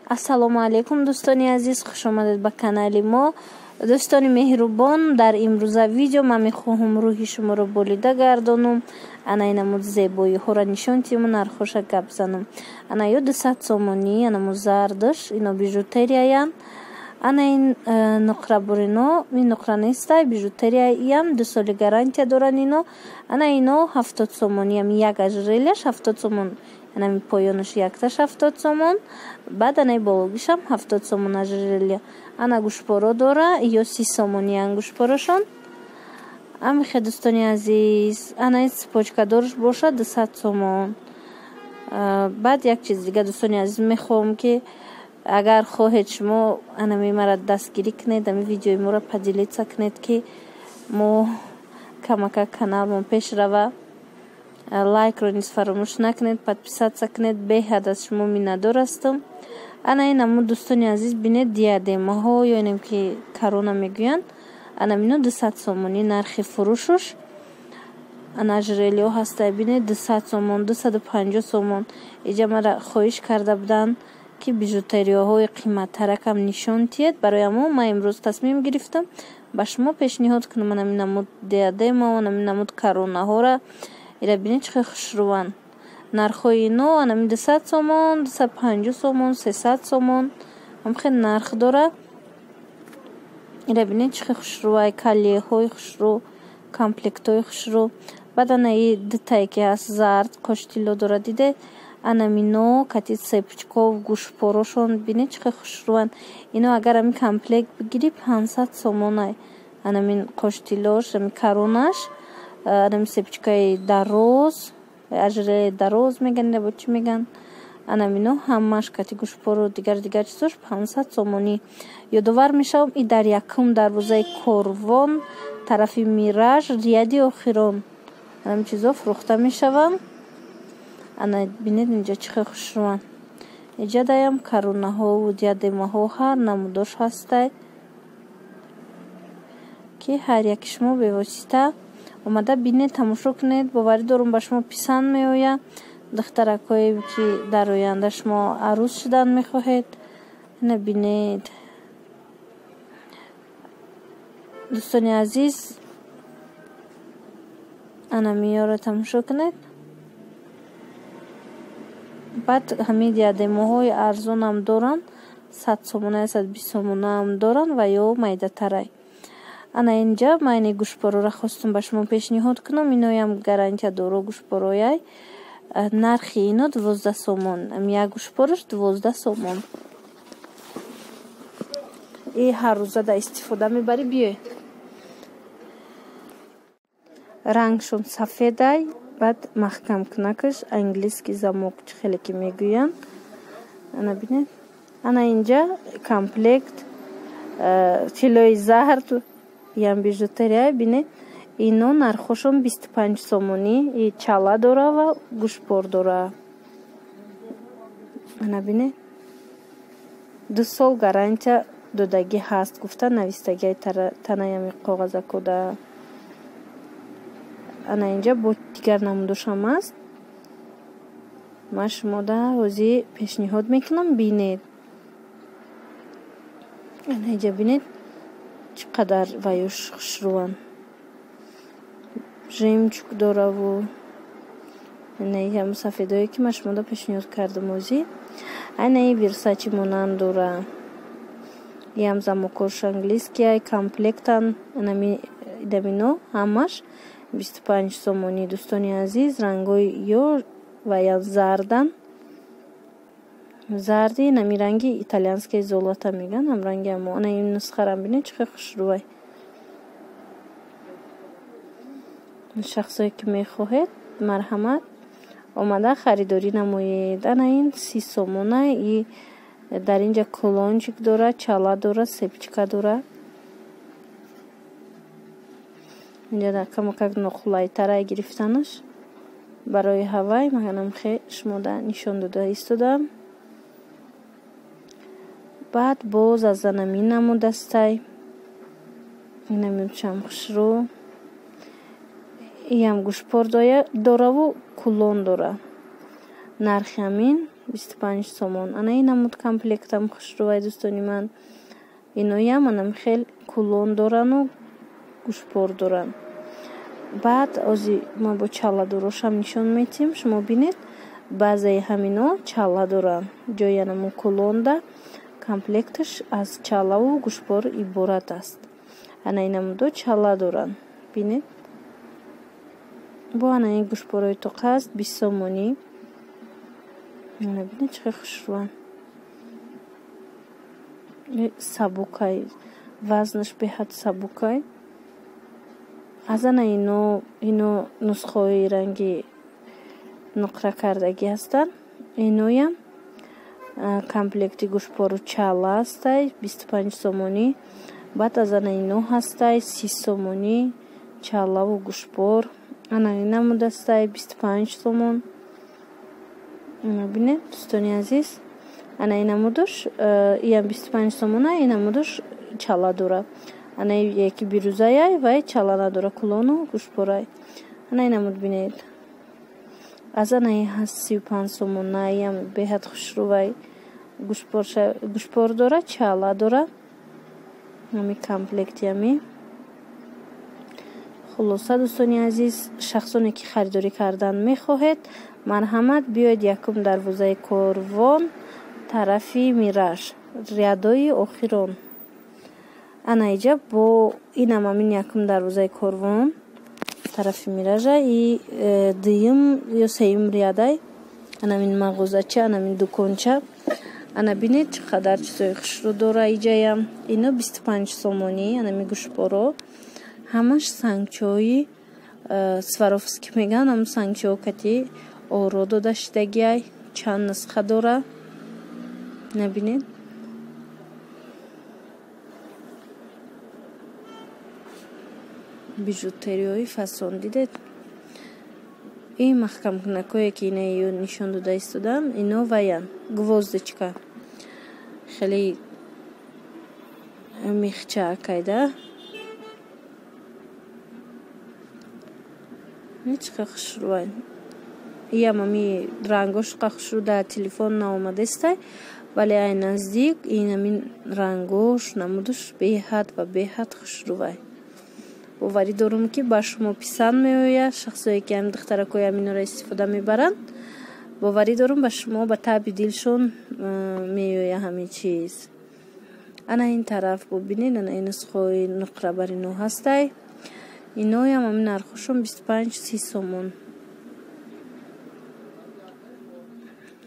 Ассалому алайкум, дӯстони азиз, хуш омадед ба канали мо. Дӯстони меҳрубон, дар имрӯза видео ман мехоҳам рӯҳи шуморо болида гардонам. Ана инамуд зебоиҳоро нишон тиҳам, нархоша гап занам. Ана ё 200 сомонӣ, анаму зардаш, ино бижутерияян. Ана ин нуқрабурино, ин нуқра нестай, бижутерияям, 2 соли гарантия доранд ино. Ана ино 70 сомонӣ, ами як ожерельяш 70 сомон. Анами поёнаш якташ 70 сомон, баъд анаи бологишам 70 сомон ожерелья. Ана гӯшпоро дора, ё 30 сомониян гӯшпорошон. Амихе, дӯстони азиз, анаи цепочкадорш бошад 200 сомон. Баъд як чиз дига, дӯстони азиз, мехоҳам ки агар хоҳед шумо анами мара дастгирӣ кунед, ами видеои моро поделиться кунед, ки мо камака каналмон пеш рава. Лайкро низ фаромӯш накунед, подписаться кунед, беҳад аз шумо миннатдор ҳастам. Ана ин аму, дӯстони азиз, бинед, диадемаҳо ё инем ки корона мегӯянд, анамино 200 сомонӣ нархи фурӯшуш. Ана ожерельё ҳастай, бинед, 200 сомон, 250 сомон. Иҷа мара хоҳиш карда буданд, ки бижутериёҳои қиматтаракам нишон тиҳед. Барои амо ман имрӯз тасмим гирифтам ба шумо пешниҳод кунам анами намуд диадема, анами намуд коронаҳора. Ира бинед, чӣ хел хушрӯванд. Нархҳои ино анами 200 сомон, 250 сомон, 300 сомон, ҳам хел нарх дора. Ира бинед, чӣ хел хушрӯвай, кольеҳои хушрӯ, комплектҳои хушрӯ. Баъд ана и дутае ки ҳаст зард, қоштилло дора, диде, анамино кати цепочков, гӯшпорошон, бинед, чӣ хел хушрӯванд. Ино агар ами комплект бигирӣ, 500 сомонай. Анамин қоштиллош, ами коронаш, анами цепочкаи дароз, ожерелье дароз меган, ира бо чӣ меган, анамино ҳамаш кати гӯшпору дигар дигар чизош 500 сомонӣ. Ёдовар мешавам, и дар якум дарвозаи Корвон, тарафи Мираж, ряди охирон анами чизо фурӯхта мешаванд. Ана бинед, инҷа чӣ хел хушрӯванд. Иҷа даям коронаҳову диадемаҳо ҳар намудош ҳастай, ки ҳар яки шумо бевосита омада бинед, тамошо кунед. Боварӣ дорум, ба шумо писанд меояд. Духтаракҳое ки дар оянда шумо арӯз шудан мехоҳед, ина бинед. Дӯстони азиз, ана миёро тамошо кунед. Баъд ҳамин диадемаҳои арзонам доранд, 100 сомона, 120 сомонаам доранд ва ё майдатарай. Ана инҷа ман ини гӯшпороро хостум ба шумо пешниҳод кунам. Иноям гарантия доро гӯшпорояй. Нархи ино 12 сомон. Ами як гӯшпорош 12 сомон. И ҳар рӯза да истифода мебарӣ, биёй. Рангшон сафедай, баъд маҳкамкунакаш английский замок, чӣ хеле ки мегӯянд. Ана бинед. Ана инҷа комплект тиллои зард, ям бижутерия, бинед. Ино нархошон 25 сомонӣ, и чала дора ва гӯшпор дора. Ана бинед, 2 сол гарантия додагӣ ҳаст, гуфта навистагиай танаями коғазакода. Ана инҷа бо дигар намудошам аст. Ман шумода ҳозир пешниҳод мекунам, бинед. Ана инҷа бинед, чӣ қадар ваюш хушрӯванд. Жемчуг дораву инаи ҳамун сафедое ки ман шумода пешниҳод кардам ҳозир. Айнаи Версачи монанд дора. Иам замокош английскияй, комплектан анами дамино ҳамаш 25 сомонӣ. Дӯстони азиз, рангҳои ё вая зардан. Зарди нами ранги итальянское золото меган, ҳам ранги ҳамо. Ана ин нусхарам бинед, чӣ хел хушрӯвай. Шахсое ки мехоҳед, марҳамат, омада харидорӣ намоед. Ана ин 30 сомона, и дар инҷа кулончик дора, чала дора, цепочка дора. Инҷа камакак ноқулайтарай гирифтанаш. Барои ҳавай манам хе шумода нишон дода истодам. Баъд боз аз анами намудастай. Инамичам хушрӯ. Иам гӯшпор дораву кулон дора. Нархи ҳамин 25 сомон. Ана ин намуд комплектам хушрӯвай, дӯстони ман. Иноям анам хел кулон дорану гӯшпор доранд. Баъд ози ма бо чалладорошам нишон метиҳем, шумо бинед, баъзеи ҳамино чалла доранд. Ҷои анаму кулонда комплекташ аз чаллаву гӯшпор иборат аст. Ана ин намудо чалла доранд. Бинед. Бо ана ин гӯшпорҳои тоқа аст 20 сомонӣ. Ана бинед чӣ хел хушрӯанд. Сабукай, вазнаш беҳад сабукай. Аз ана ино нусхаҳои ранги нуқра кардагӣ ҳастанд. Иноям комплекти гӯшпору чалла ҳастай 25 сомонӣ. Баъд аз ана ино ҳастай 30 сомонӣ чаллаву гӯшпор. Ана ин намуд ҳастай 25 сомон. Бинед, дӯстони азиз, ана ин намудош иам 25 сомона, ин намудош чалла дора. Ана яки бирӯзаяй вай чалла надора, кулону гӯшпорай. Ана ин намуд бинед. Аз ана ин ҳаст 35 сомона, иам беҳад хушрӯвай. Гӯшпор дора, чалла дора. Ҳами комплекти ҳами. Хулоса, дӯстони азиз, шахсоне ки харидорӣ кардан мехоҳед, марҳамат, биёед якум дарвозаи Корвон, тарафи Мираж, рядои охирон. Ана иҷа бо инам ҳамин якум дарвозаи Корвон, тарафи Миража и дуюм ё сеюм рядай. Ана ҳамин мағозача, ана ҳамин дуконча. Ана бинед чӣ қадар чизои хушрӯ дора иҷаям. Ино 25 сомонӣ, ана ҳамин гӯшпоро. Ҳамаш сангчои Сваровски мегӯянд, ҳамун сангчоҳо кати оро дода шудагиай, чанд нусха дора. Набинед. Бижутериҳои фасон дидед. Ин маҳкамкунакҳое ки инаё нишон дода истодам, ино ваян гвоздочка. Хеле мехчаакайда. Чӣ қадр хушрӯвай. Иам ами рангош қа хушрӯ дар телефон наомадастай, вале ай наздик ин ҳамин рангош намудаш беҳад ва беҳад хушрӯвай. Боварӣ дорум ки ба шумо писанд меояд, шахсое ки ҳамин духтаракҳои ҳаминора истифода мебаранд, боварӣ дорум ба шумо ба таъби дилшон меояд ҳамин чиз. Ана ин тараф бубинед, ана ин нусхаҳои нуқра бар ино ҳастай. Иноям ҳамин нархошон 25-30 сомон.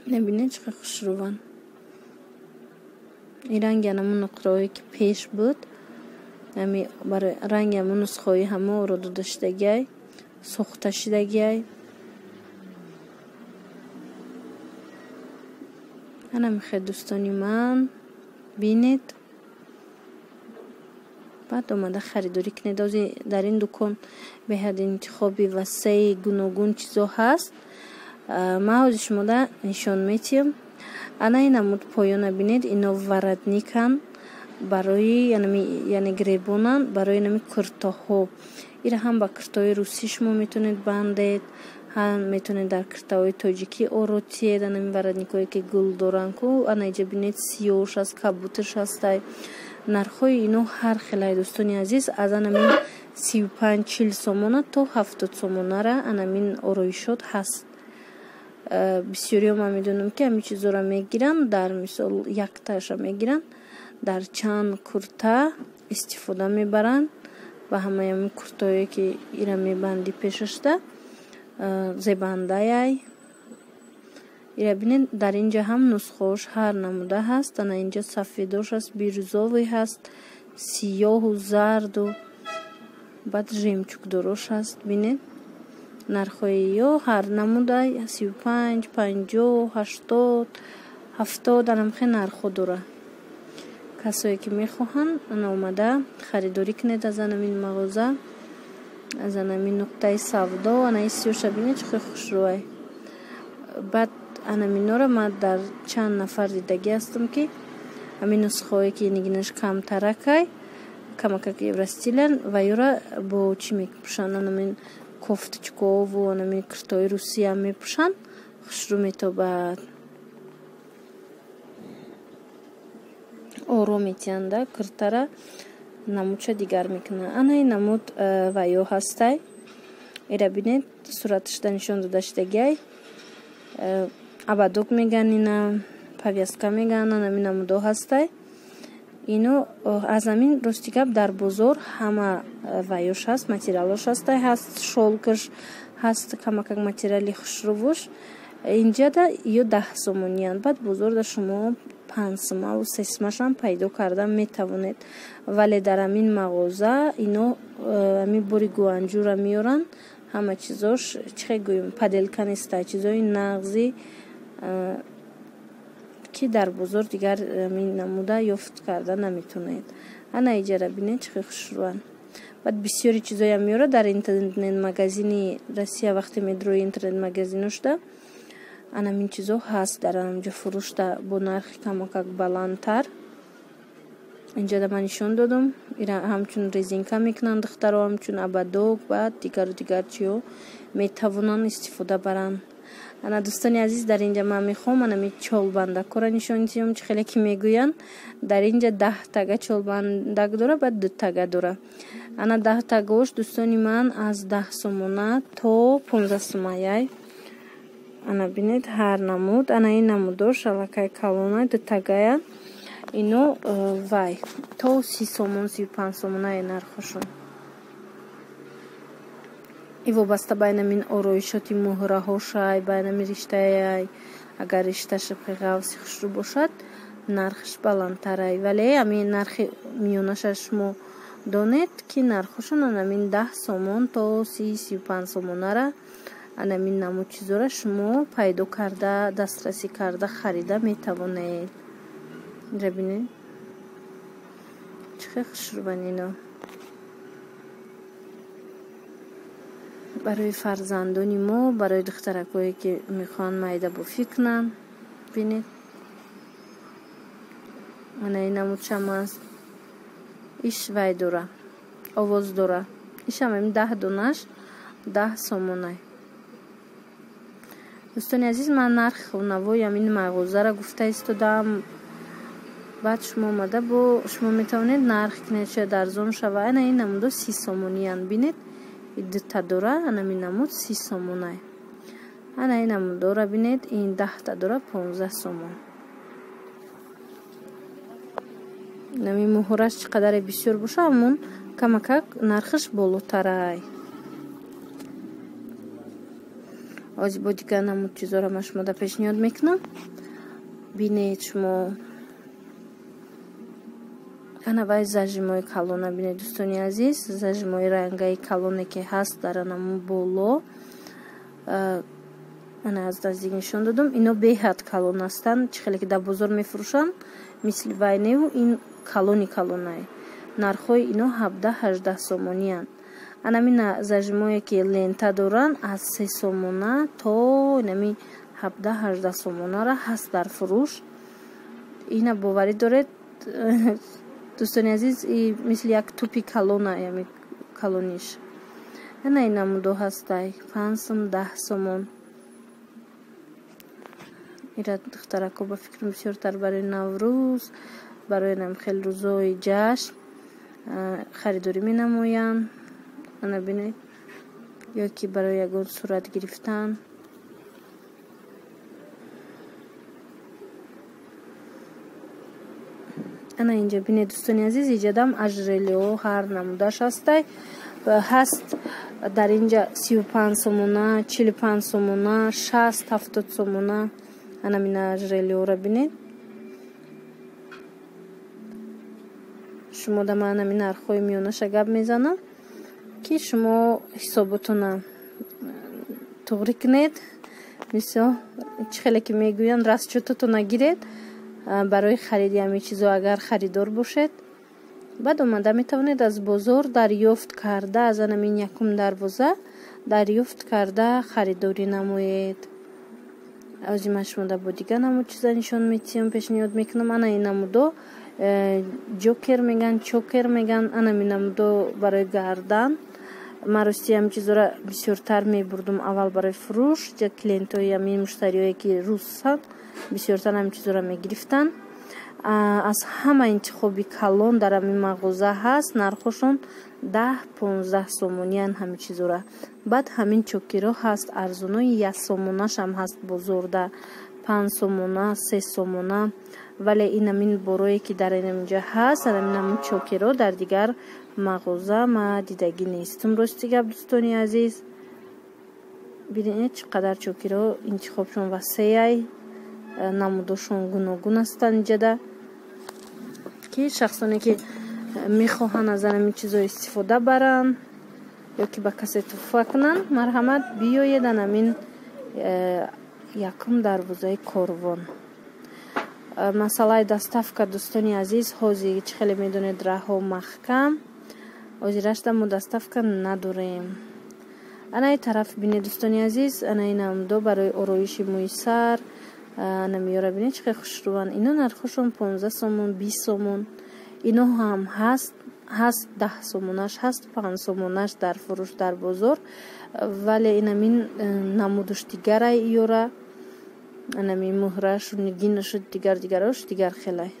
Набинед чӣ қадр хушрӯванд. Ин ранги анамун нуқраҳое ки пеш буд, ҳами барои ранги ҳамун нусхаҳои ҳамаро дода шудагиай, сохта шудагиай. Ана мехоҳед, дӯстони ман, бинед. Баъд омада харидорӣ кунед. Ози дар ин дукон беҳад интихоби васеи гуногун чизо ҳаст. Ман ҳози шумода нишон метиҳам. Ана ин намуд поёна бинед, ино воротникан барои яъне гребонан барои нами куртаҳо. Ира ҳам ба куртаҳои русӣ шумо метавонед бандед, ҳам метавонед дар куртаҳои тоҷикӣ оро тиед. Ана ин воротникҳое ки гул доранд ку, ана иҷа бинед, сиёҳш аст, кабуташ ҳастай. Нархҳои ино ҳар хелай, дӯстони азиз, аз анамин 35-40 сомона то 70 сомонара анамин ороишот ҳаст. Бисёриҳо ман медонам ки ҳамин чизоро мегиранд, дар мисол якташа мегиранд, дар чанд курта истифода мебаранд ва ҳамаи ҳамин куртаҳое ки ира мебанди пешашда зебандаяй. Ира бинед, дар инҷа ҳам нусхаҳош ҳар намуда ҳаст. Ана инҷа сафедош ҳаст, бирюзовый ҳаст, сиёҳу зарду, баъд жемчугдорош ҳаст. Бинед, нархҳои ё ҳар намуда 35, 50, 80, 70 анамхе нархҳо дора. Касое ки мехоҳанд, ана омада харидорӣ кунед аз анамин мағоза, аз анамин нуқтаи савдо. Ана ин сиёша бинед чӣ хел хушрӯай. Баъд анаминора ман дар чанд нафар дидагӣ ҳастам ки ҳамин нусхаҳое ки нигинаш камтаракай, камакак евростилян, ва ёра бо чӣ мепӯшанд? Анамин кофточкову анамин куртаҳои русиям мепӯшанд, хушрӯ метобад. Оро метиҳанда киртара намудша дигар мекунад. Ана ин намуд ваё ҳастай. Ира бинед, сураташда нишон дода шудагиай. Ободок меган, ина повязка меган, ана ин намудо ҳастай. Ино аз ҳамин рости гап дар бозор ҳама ваёш ҳаст, материалош ҳастай, ҳаст шолкаш, ҳаст камакак материали хушрувуш. Инҷада ё 10 сомониянд. Баъд бозорда шумо 5 сомаву 3 сомашам пайдо карда метавонед. Вале дар ҳамин мағоза ино ҳамин бори гуанҷура меоранд, ҳама чизош чӣ хел гӯем, поделка нестай, чизои нағзи ки дар бозор дигар ҳамин намуда ёфт карда наметавонед. Ана иҷара бинед чӣ хел хушрӯянд. Баъд бисёри чизоям меорад дар интернет-магазини Россия, вақте медрои интернет-магазино шуда, ана ҳамин чизо ҳаст дар ҳамҷо фурӯшта бо нархи камакак баландтар. Инҷода ман нишон додам. Ира ҳамчун резинка мекунанд духтаро, ҳамчун ободок, баъд дигару дигар чиё метавонанд истифода баранд. Ана дӯстони азиз, дар инҷа ман мехоҳам ана ҳамин чолбандакҳоро нишон диҳам, чӣ хеле ки мегӯянд. Дар инҷа 10 тага чолбандак дора, баъд 2 тага дора. Ана 10 тагош дӯстони ман аз 10 сомона то 15 сомаяй. Ана бинед ҳар намуд, ана ин намудош аллакай калона, 2 тагая. Ино вай то 30 сомон, 35 сомонае нархошон. И вобаста ба инамин ороишоти муҳраҳошай, ба инами риштаяй. Агар ришташа ғавси хушрӯ бошад, нархш баландтарай. Вале ҳамин нархи миёнаша шумо донед, ки нархошон анамин 10 сомон то 30-35 сомонара анамин намуд чизора шумо пайдо карда, дастрасӣ карда, харида метавонед. Инҷа бинед чӣ хел хушрӯянд ино. Барои фарзандони мо, барои духтаракое ки мехоҳанд майдабофӣ кунанд, бинед. Ана ин намудшам аст. Иш вай дора, овоз дора. Ишам ҳамин 10 донаш 10 сомонай. Дӯстони азиз, ман нархи хонавои ҳамин мағозаро гуфта истодаам. Баъд шумо омада бо шумо метавонед нарх кунед, шояд арзон шава. Ана ин намудо 30 сомониянд, бинед. 2 та дора, ана ҳамин намуд 30 сомонай. Ана ин намудора бинед, ин 10 та дора 15 сомон. Ҳамин муҳраш чӣ қадаре бисёр боша, ҳамон камакак нархаш болотарай. Ҳозир бо дигар намуд чизоро ман шумода пешниҳод мекунам. Бинед шумо. Ана вай зажимои калона бинед дӯстони азиз, зажимои рангаи калоне ки ҳаст дар анамун боло. Ана аз наздик нишон додам. Ино беҳад калон ҳастанд, чӣ хеле ки дар бозор мефурӯшанд, мисли вайневу ин калони калонай. Нархҳои ино 17-18 сомониянд. Анамин зажимое ки лента доранд аз 3 сомона то инами 17-18 сомонара ҳаст дар фурӯш. Ина боварӣ доред дӯстони азиз, мисли як тӯпи калона, яъне калониш. Ана ин намудо ҳастай 5 сом, 10 сомон. Ира духтарако ба фикрам бисёртар барои Наврӯз, барои нам хел рӯзои ҷашн харидорӣ менамоянд. Ана бинед, ё ки барои ягон сурат гирифтан. Ана инҷа бинед дӯстони азиз, иҷадам ажрелиҳо ҳар намудаш ҳастай. Ҳаст дар инҷа 35 сомона, 45 сомона, 60-70 сомона. Ана мина ажрелиҳоро бинед. Шумо да ман ҳамин нархҳои миёнаша гап мезанам, ки шумо ҳисоботона туғрӣ кунед. Мисол, чӣ хеле ки мегӯянд, расчётотона гиред барои хариди ҳамин чизо, агар харидор бошед. Баъд омада метавонед аз бозор дарёфт карда, аз ҳамин якум дарвоза дарёфт карда харидорӣ намоед. Ҳозир ман шумода бо дигар намуд чиза нишон метиҳам, пешниҳод мекунам. Ана ин намудо ҷокер меган, чокер меган. Ана ҳамин намудо барои гардан. Ман рости ҳамин чизоро бисёртар мебурдум аввал барои фурӯш. Клиентҳои ҳамин муштариҳое ки русанд бисёртар ҳамин чизоро мегирифтанд. Аз ҳама интихоби калон дар ҳамин мағоза ҳаст. Нархошон 10-15 сомониян ҳамин чизора. Баъд ҳамин чокиро ҳаст арзунои 1 сомонашам ҳаст бозорда, 5 сомона, 3 сомона. Вале ин ҳамин борое ки дар инҷа ҳаст, ҳамин чокиро дар дигар мағоза ма дидагӣ нестам. Рости гап дӯстони азиз, бинед чӣ қадар чокиро интихобшон васеай, намудошон гуногун ҳастанд инҷада, ки шахсоне ки мехоҳанд аз ҳамин чизо истифода баранд ё ки ба касе туҳфа кунанд, марҳамат биёед ҳамин якум дарвозаи корвон. Масъалаи доставка дӯстони азиз, ҳозир чӣ хеле медонед раҳо маҳкам, ҳозирашда мо доставка надорем. Анаи тараф бинед дӯстони азиз, анаи намудо барои ороиши мӯи сар, ана миёра бинед чӣ хеле хушрӯянд. Ино нархошон 15 сомон, 20 сомон. Ино ҳам ҳаст 10 сомонаш ҳаст, 5 сомонаш дар фурӯш дар бозор. Вале инамин намудуш дигарай иёра, анами муҳрашу нигинашу дигар дигарош дигар хелай.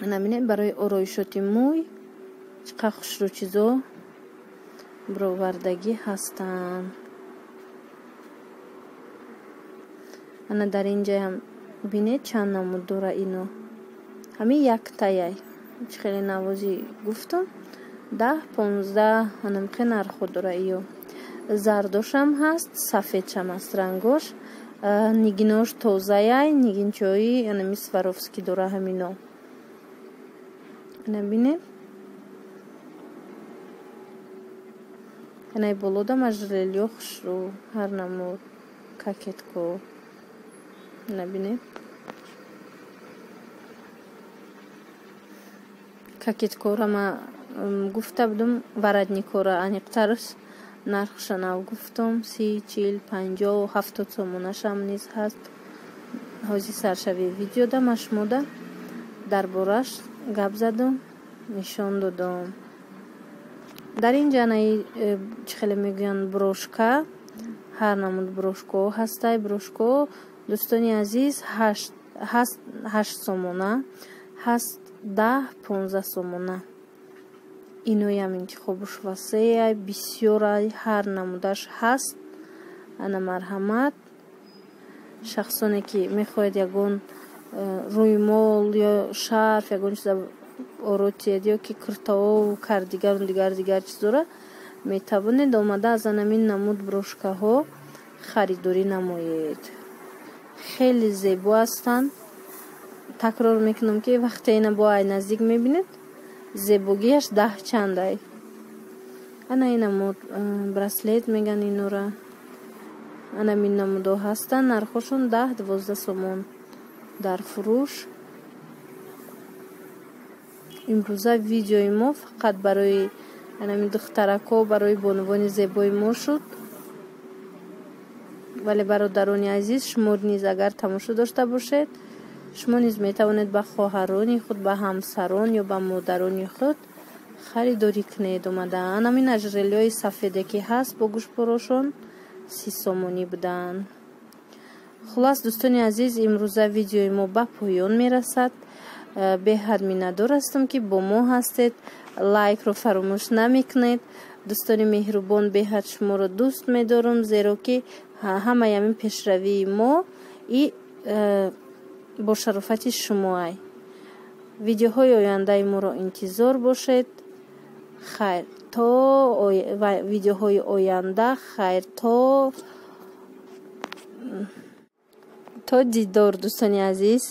Анамине барои ороишоти мӯй чӣ қадр хушрӯ чизо бировардагӣ ҳастанд. Ана дар инҷаям бинед чанд намуд дора ино. Ҳамин яктаяй чӣ хеле навозӣ гуфтам, 10-15 анамхе нархо дора иё. Зардошам ҳаст, сафедшам ҳаст рангош, нигинош тозаяй, нигинчои анами Сваровски дора ҳамино. Ана бинед, анаи болода мажрелиё хушрӯ, ҳар намуд кокетко. Ана бинед, кокеткора ма гуфта будум, воротникора аниқтараш нархша нав гуфтум, 30, 40, 50, 70 сомонашам низ ҳаст. Ҳозир саршави видеода ма шумода дар бораш гап задум, нишон додум. Дар ин ҷанаи чӣ хеле мегӯянд брошка, ҳар намуд брошкаҳо ҳастай. Брошкаҳо дӯстони азиз ҳаст 8 сомона, ҳаст 10-15 сомона. Иноям интихобуш васеай, бисёрай, ҳар намудаш ҳаст. Ана марҳамат, шахсоне ки мехоҳед ягон рӯймол ё шарф, ягон чиза оротиед ё ки куртаову кардигару дигар дигар чизора, метавонед омада аз анамин намуд брошкаҳо харидорӣ намоед. Хеле зебо ҳастанд. Такрор мекунам ки вақте ина бо ай наздик мебинед, зебогиаш 10 чандай. Ана ин намуд браслет меган инора. Ана мин намудо ҳастанд, нархошон 10-12 сомон дар фурӯш. Имрӯза видеои мо фақат барои анами духтарако, барои бонувони зебои мо шуд. Вале бародарони азиз, шумо низ агар тамошо дошта бошед, шумо низ метавонед ба хоҳарони худ, ба ҳамсарон ё ба модарони худ харидорӣ кунед. Омада анамин ажрелиҳои сафеде ки ҳаст бо гӯшпорошон 30 сомонӣ буданд. Хулас дӯстони азиз, имрӯза видеои мо ба поён мерасад. Беҳад миннатдор ҳастам ки бо мо ҳастед. Лайкро фаромӯш намекунед. Дӯстони меҳрубон, беҳад шуморо дӯст медорам, зеро ки ҳамаи ҳамин пешравии мо и бо шарофати шумоай. Видеоҳои ояндаи моро интизор бошед. Хайр то видеоҳои оянда, хайр то дидор дӯстони азиз.